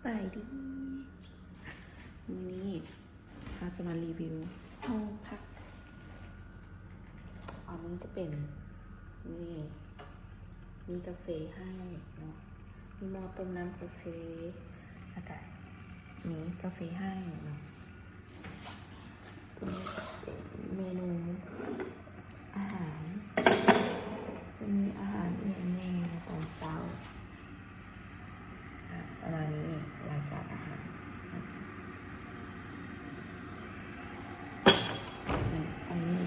ບາຍດີ ມື້ນີ້ເຮົາຈະມາຣີວິວຫ້ອງພັກ. ອັນນີ້ຈະເປັນ ນີ້ ມີກາເຟໃຫ້ເນາະ, ມີໝໍ້ຕົ້ມນ້ຳກາເຟ ແລ້ວກະມີກາເຟໃຫ້ເນາະ. ເມນູອາຫານ ຈະມີອາຫານອີ່ຫຍັງແດ່ຕອນເຊົ້າ ອາ ປະມານນີ້ເອງ ລາຍການອາຫານ. ອັນນີ້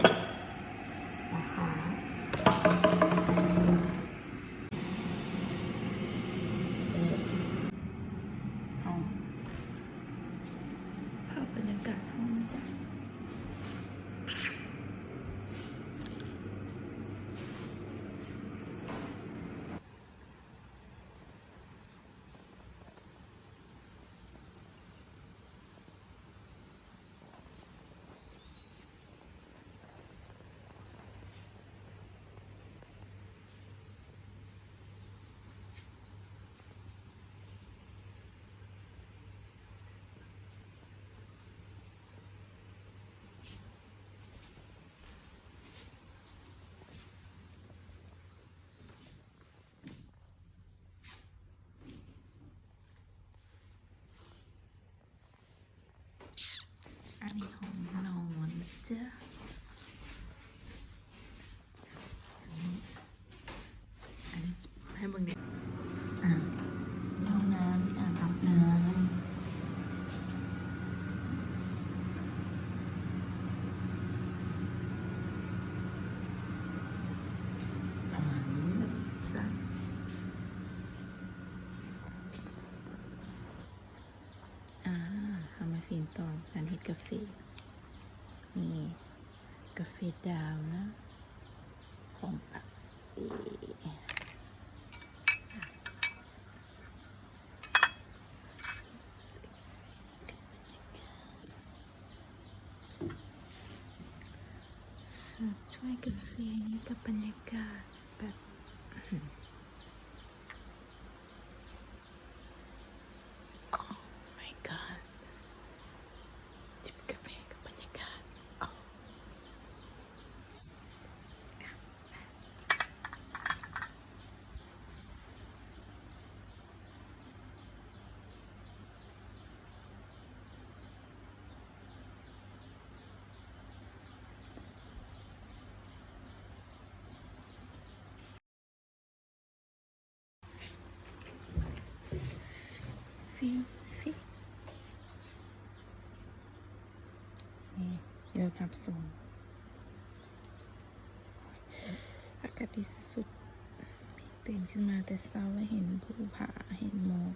ລາຄາ ເອີ ຫ້ອງ ພາບບັນຍາກາດຫ້ອງນະ. ອັນນີ້ຫ້ອງນອນນະຈ໊ະ. ອັນນີ້ໃຫ້ເບິ່ງແດ່ ອ່າ ຫ້ອງນ້ຳ ມີອ່າງອາບນ້ຳ ປະມານນີ້ນະຈ໊ະ. ອ່າ ເຮົາມາເຫັນຕອນການເຮັດກາເຟ ນີ້ ກາເຟດາວນະ ຂອງປາກເຊ. ເສີບຖ້ວຍກາເຟນີ້ກັບບັນຍາກາດແບບ Oh my god ຈິບກາເຟກັບບັນຍາກາດ. ຟີ ຟີ ນີ້ ເລີບຮັບຊົມ ອາກາດດີສຸດໆ. ຕື່ນຂຶ້ນມາແຕ່ເຊົ້າແລ້ວເຫັນພູຜາ ເຫັນໝອກ.